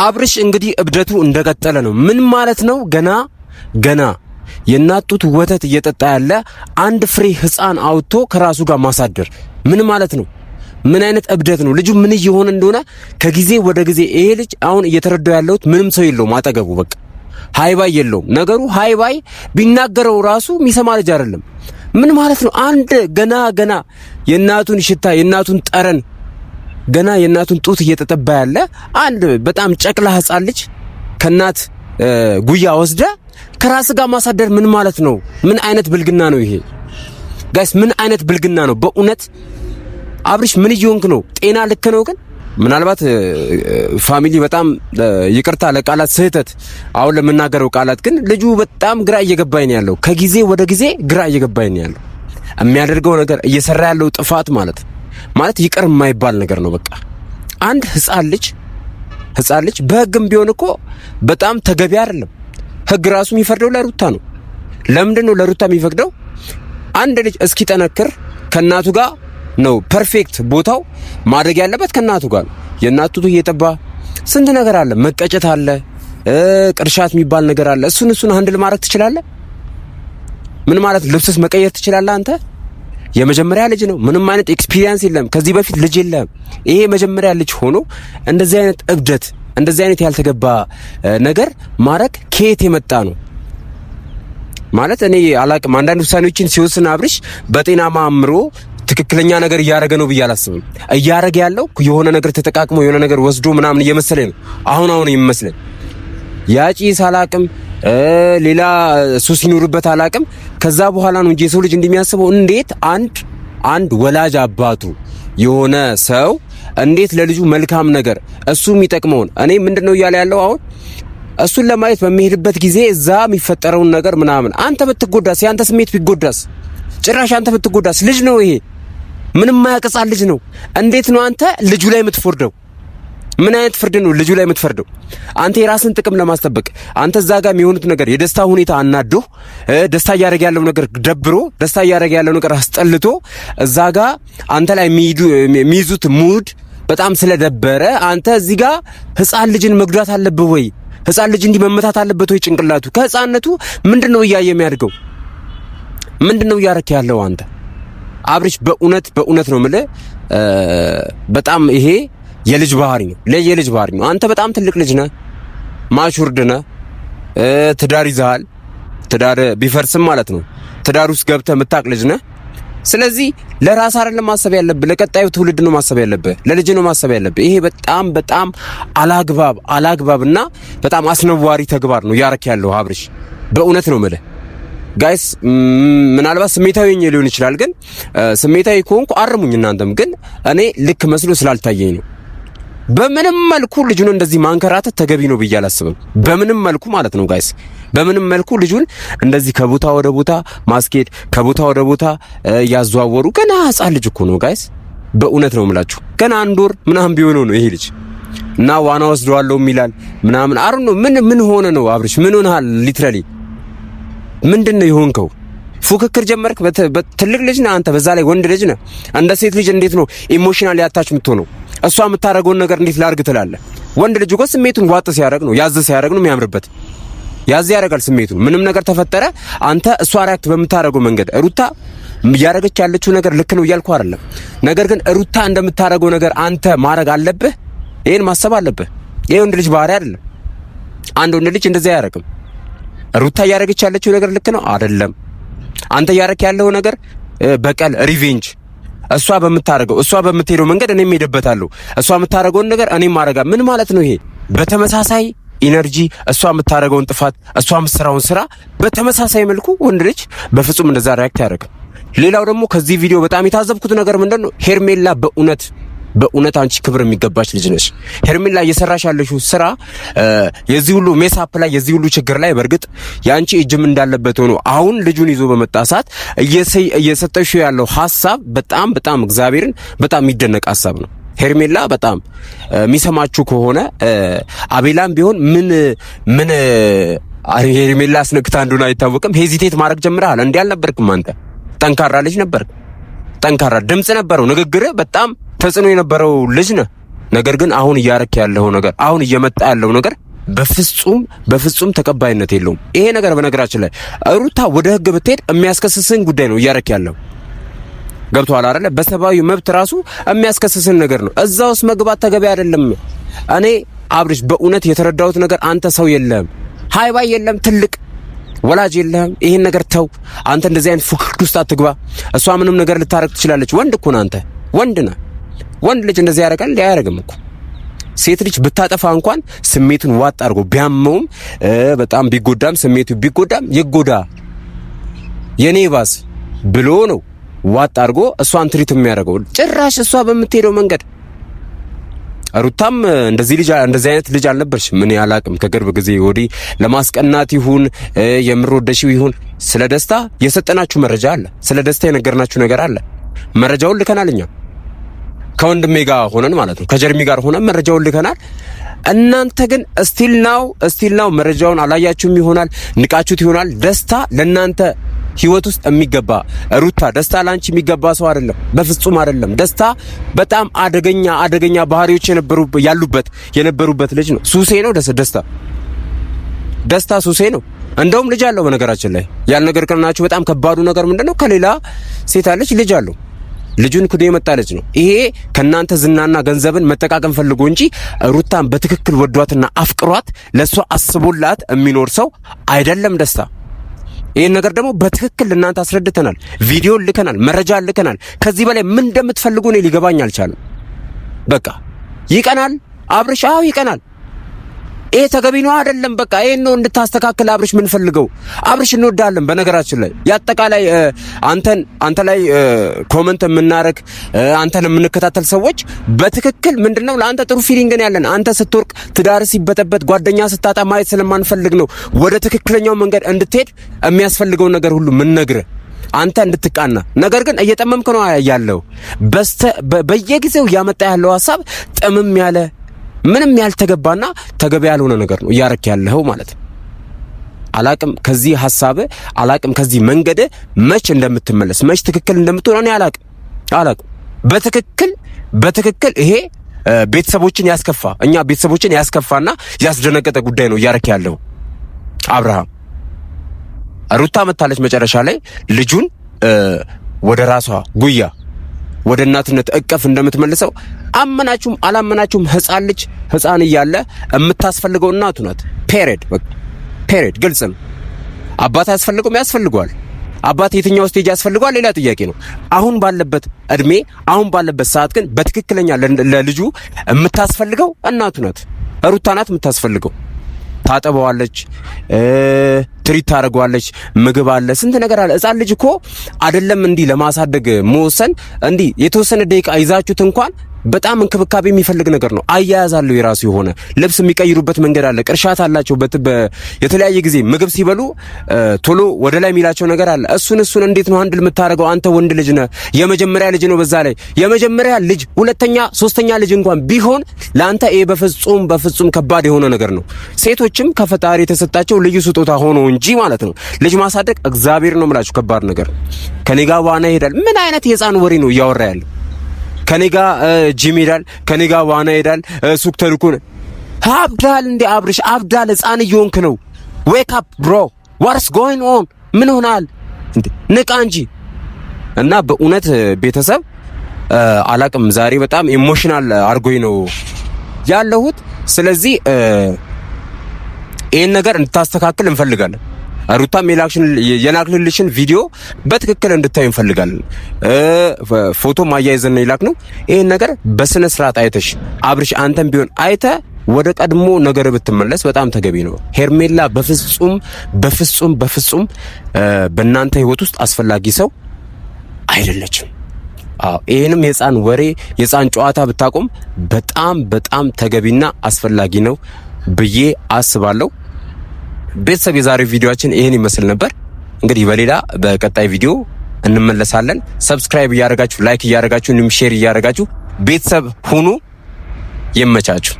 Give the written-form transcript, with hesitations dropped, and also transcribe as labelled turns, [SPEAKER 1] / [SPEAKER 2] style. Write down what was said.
[SPEAKER 1] አብርሽ እንግዲህ እብደቱ እንደቀጠለ ነው። ምን ማለት ነው? ገና ገና የእናት ጡት ወተት እየጠጣ ያለ አንድ ፍሬ ሕፃን አውጥቶ ከራሱ ጋር ማሳደር ምን ማለት ነው? ምን አይነት እብደት ነው? ልጁ ምን እየሆነ እንደሆነ ከጊዜ ወደ ጊዜ ይሄ ልጅ አሁን እየተረዳው ያለሁት ምንም ሰው የለውም አጠገቡ፣ በቃ ሃይባይ የለውም ነገሩ። ሃይባይ ቢናገረው ራሱ የሚሰማ ልጅ አይደለም። ምን ማለት ነው? አንድ ገና ገና የእናቱን ሽታ፣ የእናቱን ጠረን፣ ገና የእናቱን ጡት እየተጠባ ያለ አንድ በጣም ጨቅላ ሕፃን ልጅ ከእናት ጉያ ወስደ ከራስ ጋር ማሳደር ምን ማለት ነው? ምን አይነት ብልግና ነው ይሄ? Guys፣ ምን አይነት ብልግና ነው? በእውነት አብርሽ ምን እየሆንክ ነው? ጤና ልክ ነው ግን? ምናልባት family በጣም ይቅርታ ለቃላት ስህተት፣ አሁን ለምናገረው ቃላት፣ ግን ልጁ በጣም ግራ እየገባኝ ነው ያለው። ከጊዜ ወደ ጊዜ ግራ እየገባኝ ነው ያለው። የሚያደርገው ነገር፣ እየሰራ ያለው ጥፋት ማለት ይቅር የማይባል ነገር ነው። በቃ አንድ ህፃን ልጅ በህግም ቢሆን እኮ በጣም ተገቢ አይደለም። ህግ ራሱ የሚፈርደው ለሩታ ነው። ለምንድን ነው ለሩታ የሚፈቅደው? አንድ ልጅ እስኪጠነክር ከእናቱ ጋር ነው perfect ቦታው፣ ማደግ ያለበት ከእናቱ ጋር ነው። የእናቱ ጡት እየጠባ ስንት ነገር አለ፣ መቀጨት አለ፣ ቅርሻት የሚባል ነገር አለ። እሱን handle ማድረግ ትችላለህ? ምን ማለት፣ ልብስስ መቀየር ትችላለህ አንተ? የመጀመሪያ ልጅ ነው። ምንም አይነት experience የለም። ከዚህ በፊት ልጅ የለም። ይሄ የመጀመሪያ ልጅ ሆኖ እንደዚህ አይነት እብደት፣ እንደዚህ አይነት ያልተገባ ነገር ማድረግ ከየት የመጣ ነው? ማለት እኔ አላቅም። አንዳንድ ውሳኔዎችን ሲወስን አብርሽ በጤናማ አእምሮ ትክክለኛ ነገር እያደረገ ነው ብዬ አላስብም። እያደረገ ያለው የሆነ ነገር ተጠቃቅሞ፣ የሆነ ነገር ወስዶ ምናምን እየመሰለኝ ነው። አሁን አሁን የሚመስለኝ ያጪስ አላቅም፣ ሌላ ሱስ ይኑርበት አላቅም። ከዛ በኋላ ነው እንጂ የሰው ልጅ እንደሚያስበው እንዴት አንድ ወላጅ አባቱ የሆነ ሰው እንዴት ለልጁ መልካም ነገር፣ እሱ የሚጠቅመውን፣ እኔ ምንድነው እያለ ያለው አሁን እሱን ለማየት በሚሄድበት ጊዜ እዛ የሚፈጠረውን ነገር ምናምን፣ አንተ ብትጎዳስ? የአንተ ስሜት ቢጎዳስ? ጭራሽ አንተ ብትጎዳስ? ልጅ ነው ይሄ፣ ምንም ማያውቅ ሕፃን ልጅ ነው። እንዴት ነው አንተ ልጁ ላይ የምትፈርደው? ምን አይነት ፍርድ ነው ልጁ ላይ የምትፈርደው? አንተ የራስን ጥቅም ለማስጠበቅ፣ አንተ እዛ ጋር የሚሆኑት ነገር የደስታ ሁኔታ አናዶ፣ ደስታ እያደረገ ያለው ነገር ደብሮ፣ ደስታ እያደረገ ያለው ነገር አስጠልቶ፣ እዛ ጋር አንተ ላይ የሚይዙት mood በጣም ስለደበረ አንተ እዚህ ጋር ህፃን ልጅን መጉዳት አለብህ ወይ? ህፃን ልጅ እንዲህ መመታት አለበት ወይ? ጭንቅላቱ ከህፃንነቱ ምንድን ነው እያየ የሚያድገው? ምንድን ነው እያረክ ያለው አንተ አብርሽ? በእውነት በእውነት ነው የምልህ፣ በጣም ይሄ የልጅ ባህሪ ነው፣ የልጅ ባህሪ ነው። አንተ በጣም ትልቅ ልጅ ነህ፣ matured ነህ፣ ትዳር ይዘሃል። ትዳር ቢፈርስም ማለት ነው ትዳር ውስጥ ገብተህ የምታውቅ ልጅ ነህ። ስለዚህ ለራስ አይደለም ማሰብ ያለብህ፣ ለቀጣዩ ትውልድ ነው ማሰብ ያለብህ፣ ለልጅ ነው ማሰብ ያለብህ። ይሄ በጣም በጣም አላግባብ አላግባብና በጣም አስነዋሪ ተግባር ነው ያረክ ያለው አብርሽ። በእውነት ነው የምልህ guys፣ ምናልባት ስሜታዊ ሆኜ ሊሆን ይችላል፣ ግን ስሜታዊ ከሆንኩ አርሙኝ እናንተም። ግን እኔ ልክ መስሎ ስላልታየኝ ነው። በምንም መልኩ ልጁን እንደዚህ ማንከራተት ተገቢ ነው ብዬ አላስብም። በምንም መልኩ ማለት ነው guys፣ በምንም መልኩ ልጁን እንደዚህ ከቦታ ወደ ቦታ ማስኬድ፣ ከቦታ ወደ ቦታ እያዘዋወሩ፣ ገና ሕፃን ልጅ እኮ ነው guys። በእውነት ነው የምላችሁ፣ ገና 1 ወር ምናምን ቢሆነው ነው ይሄ ልጅ እና ዋና ወስደዋለሁ ይላል ምናምን። አሩ ነው ምን ምን ሆነ ነው አብርሽ? ምን ሆነሃል? Literally ምንድን ነው የሆንከው? ፉክክር ጀመርክ። ትልቅ ልጅ ነህ አንተ፣ በዛ ላይ ወንድ ልጅ ነህ። እንደ ሴት ልጅ እንዴት ነው emotionally attach የምትሆነው? እሷ የምታደርገውን ነገር እንዴት ላርግ ትላለህ? ወንድ ልጅ እኮ ስሜቱን ዋጥ ሲያደርግ ነው፣ ያዝ ሲያደርግ ነው የሚያምርበት። ያዝ ያደርጋል ስሜቱን። ምንም ነገር ተፈጠረ አንተ እሷ react በምታደርገው መንገድ፣ ሩታ እያደረገች ያለችው ነገር ልክ ነው እያልኩ አይደለም። ነገር ግን ሩታ እንደምታደርገው ነገር አንተ ማድረግ አለብህ። ይሄን ማሰብ አለብህ። ይሄ ወንድ ልጅ ባህሪ አይደለም። አንድ ወንድ ልጅ እንደዚያ አያደርግም። ሩታ እያደረገች ያለችው ነገር ልክ ነው አይደለም። አንተ እያደረክ ያለው ነገር በቀል፣ revenge፣ እሷ በምታደርገው፣ እሷ በምትሄደው መንገድ እኔም ሄደበታለሁ። እሷ የምታደርገውን ነገር እኔም ማድረጋ ምን ማለት ነው ይሄ? በተመሳሳይ energy እሷ የምታደርገውን ጥፋት፣ እሷ የምትሰራውን ስራ በተመሳሳይ መልኩ ወንድ ልጅ በፍጹም እንደዛ react አያደርግም። ሌላው ደግሞ ከዚህ ቪዲዮ በጣም የታዘብኩት ነገር ምንድን ነው? ሄርሜላ፣ በእውነት በእውነት አንቺ ክብር የሚገባሽ ልጅ ነሽ። ሄርሜላ፣ እየሰራሽ ያለሽው ስራ የዚህ ሁሉ mess up ላይ፣ የዚህ ሁሉ ችግር ላይ በእርግጥ የአንቺ እጅም እንዳለበት ሆኖ አሁን ልጁን ይዞ በመጣ ሰዓት እየሰጠሽው ያለው ሀሳብ በጣም በጣም እግዚአብሔርን በጣም የሚደነቅ ሀሳብ ነው። ሄርሜላ፣ በጣም የሚሰማችሁ ከሆነ፣ አቤላም ቢሆን ምን ምን ሄርሜላ አስነክታ እንደሆነ አይታወቅም። Hesitate ማድረግ ጀምረሃል። እንዲህ አልነበርክም አንተ። ጠንካራ ልጅ ነበርክ። ጠንካራ ድምጽ ነበረው። ንግግር በጣም ተጽዕኖ የነበረው ልጅ ነህ። ነገር ግን አሁን እያረክ ያለው ነገር፣ አሁን እየመጣ ያለው ነገር በፍጹም በፍጹም ተቀባይነት የለውም። ይሄ ነገር በነገራችን ላይ ሩታ ወደ ህግ ብትሄድ የሚያስከስስን ጉዳይ ነው እያረክ ያለው። ገብቶሃል አይደለ? በሰብአዊ መብት ራሱ የሚያስከስስን ነገር ነው። እዛ ውስጥ መግባት ተገቢ አይደለም። እኔ አብርሽ በእውነት የተረዳሁት ነገር አንተ ሰው የለህም፣ ሃይ ባይ የለም፣ ትልቅ ወላጅ የለህም። ይሄን ነገር ተው። አንተ እንደዚህ አይነት ፉክክር ውስጥ አትግባ። እሷ ምንም ነገር ልታረግ ትችላለች። ወንድ እኮ ነህ አንተ፣ ወንድ ነህ። ወንድ ልጅ እንደዚህ ያደርጋል? አያደርግም እኮ። ሴት ልጅ ብታጠፋ እንኳን ስሜቱን ዋጥ አድርጎ ቢያመውም፣ በጣም ቢጎዳም፣ ስሜቱ ቢጎዳም፣ ይጎዳ የኔ ባስ ብሎ ነው ዋጥ አድርጎ እሷን treat የሚያደርገው። ጭራሽ እሷ በምትሄደው መንገድ ሩታም እንደዚህ አይነት ልጅ አልነበርሽ። ምን ያላቅም ከቅርብ ጊዜ ወዲህ ለማስቀናት ይሁን የምር ወደሽው ይሁን፣ ስለ ደስታ የሰጠናችሁ መረጃ አለ። ስለ ደስታ የነገርናችሁ ነገር አለ። መረጃውን ልከናል እኛ ከወንድሜ ጋር ሆነን ማለት ነው፣ ከጀርሚ ጋር ሆነን መረጃውን ልከናል። እናንተ ግን still now መረጃውን አላያችሁም ይሆናል፣ ንቃችሁት ይሆናል። ደስታ ለእናንተ ህይወት ውስጥ የሚገባ፣ ሩታ፣ ደስታ ላንቺ የሚገባ ሰው አይደለም፣ በፍጹም አይደለም። ደስታ በጣም አደገኛ አደገኛ ባህሪዎች የነበሩ ያሉበት የነበሩበት ልጅ ነው። ሱሴ ነው ደስታ፣ ደስታ ሱሴ ነው። እንደውም ልጅ አለው። በነገራችን ላይ ያልነገርናችሁ በጣም ከባዱ ነገር ምንድነው? ከሌላ ሴት አለች፣ ልጅ አለው። ልጁን ክዶ የመጣ ልጅ ነው። ይሄ ከናንተ ዝናና ገንዘብን መጠቃቀም ፈልጎ እንጂ ሩታን በትክክል ወዷትና አፍቅሯት ለሷ አስቦላት የሚኖር ሰው አይደለም ደስታ። ይህን ነገር ደግሞ በትክክል ለእናንተ አስረድተናል። ቪዲዮ ልከናል፣ መረጃ ልከናል። ከዚህ በላይ ምን እንደምትፈልጉ እኔ ሊገባኝ አልቻለም። በቃ ይቀናል አብርሽ፣ አዎ ይቀናል። ይሄ ተገቢ ነው አይደለም? በቃ ይሄን ነው እንድታስተካክል አብርሽ ምንፈልገው። አብርሽ እንወዳለን። በነገራችን ላይ ያጠቃላይ አንተ ላይ comment የምናረግ፣ አንተን የምንከታተል ሰዎች በትክክል ምንድነው ለአንተ ጥሩ feeling ነው ያለን። አንተ ስትወርቅ፣ ትዳር ሲበጠበጥ፣ ጓደኛ ስታጣ ማየት ስለማንፈልግ ነው ወደ ትክክለኛው መንገድ እንድትሄድ የሚያስፈልገውን ነገር ሁሉ ምንነግርህ፣ አንተ እንድትቃና። ነገር ግን እየጠመምክ ነው ያለው። በስተ በየጊዜው እያመጣ ያለው ሀሳብ ጥምም ያለ፣ ምንም ያልተገባና ተገቢ ያልሆነ ነገር ነው እያረክ ያለኸው ማለት ነው። አላቅም ከዚህ ሀሳብ፣ አላቅም ከዚህ መንገድ መች እንደምትመለስ፣ መች ትክክል እንደምትሆን እኔ አላቅም አላቅም። በትክክል በትክክል ይሄ ቤተሰቦችን ያስከፋ፣ እኛ ቤተሰቦችን ያስከፋና ያስደነገጠ ጉዳይ ነው እያረክ ያለው አብርሃም። ሩታ መታለች መጨረሻ ላይ ልጁን ወደ ራሷ ጉያ፣ ወደ እናትነት እቅፍ እንደምትመልሰው አመናችሁም አላመናችሁም ህፃን ልጅ ህፃን እያለ የምታስፈልገው እናቱ ናት። Period, period። ግልጽ ነው። አባት አያስፈልገውም? ያስፈልገዋል። አባት የትኛው stage ያስፈልገዋል? ሌላ ጥያቄ ነው። አሁን ባለበት እድሜ፣ አሁን ባለበት ሰዓት ግን በትክክለኛ ለልጁ የምታስፈልገው እናቱ ናት። ሩታ ናት የምታስፈልገው። ታጠበዋለች፣ treat ታደርገዋለች፣ ምግብ አለ፣ ስንት ነገር አለ። ህፃን ልጅ እኮ አይደለም እንዲህ ለማሳደግ መወሰን፣ እንዲህ የተወሰነ ደቂቃ ይዛችሁት እንኳን በጣም እንክብካቤ የሚፈልግ ነገር ነው። አያያዝ አለው፣ የራሱ የሆነ ልብስ የሚቀይሩበት መንገድ አለ። ቅርሻት አላቸው። የተለያየ ጊዜ ምግብ ሲበሉ ቶሎ ወደ ላይ የሚላቸው ነገር አለ። እሱን እሱን እንዴት ነው handle የምታደርገው? አንተ ወንድ ልጅ ነህ፣ የመጀመሪያ ልጅ ነው። በዛ ላይ የመጀመሪያ ልጅ፣ ሁለተኛ፣ ሶስተኛ ልጅ እንኳን ቢሆን ለአንተ ይሄ በፍጹም በፍጹም ከባድ የሆነ ነገር ነው። ሴቶችም ከፈጣሪ የተሰጣቸው ልዩ ስጦታ ሆኖ እንጂ ማለት ነው። ልጅ ማሳደግ እግዚአብሔር ነው የምላችሁ ከባድ ነገር። ከኔ ጋር ዋና ይሄዳል። ምን አይነት የህፃን ወሬ ነው እያወራ ያለው? ከኔ ጋር ጂም ይሄዳል፣ ከኔ ጋር ዋና ይሄዳል፣ ሱቅ ተልኮ አብዳል። እንዴ አብርሽ አብዳል፣ ህፃን እየሆንክ ነው። Wake up, bro, what's going on? ምን ሆናል እንዴ? ንቃ እንጂ። እና በእውነት ቤተሰብ አላቅም፣ ዛሬ በጣም emotional አድርጎኝ ነው ያለሁት። ስለዚህ ይህን ነገር እንድታስተካክል እንፈልጋለን። ሩታም የላክልልሽን ቪዲዮ በትክክል እንድታዩ እንፈልጋለን። ፎቶ ማያይዘን ነው የላክነው። ይህን ነገር በስነ ስርዓት አይተሽ፣ አብርሽ አንተም ቢሆን አይተ ወደ ቀድሞ ነገር ብትመለስ በጣም ተገቢ ነው። ሄርሜላ በፍጹም በፍጹም በፍጹም በእናንተ ህይወት ውስጥ አስፈላጊ ሰው አይደለችም። አዎ፣ ይሄንም የህፃን ወሬ፣ የህፃን ጨዋታ ብታቆም በጣም በጣም ተገቢና አስፈላጊ ነው ብዬ አስባለሁ። ቤተሰብ፣ የዛሬው ቪዲዮአችን ይሄን ይመስል ነበር። እንግዲህ በሌላ በቀጣይ ቪዲዮ እንመለሳለን። Subscribe እያደረጋችሁ፣ like እያደረጋችሁ፣ እንዲሁም share እያደረጋችሁ ቤተሰብ ሁኑ። ይመቻችሁ።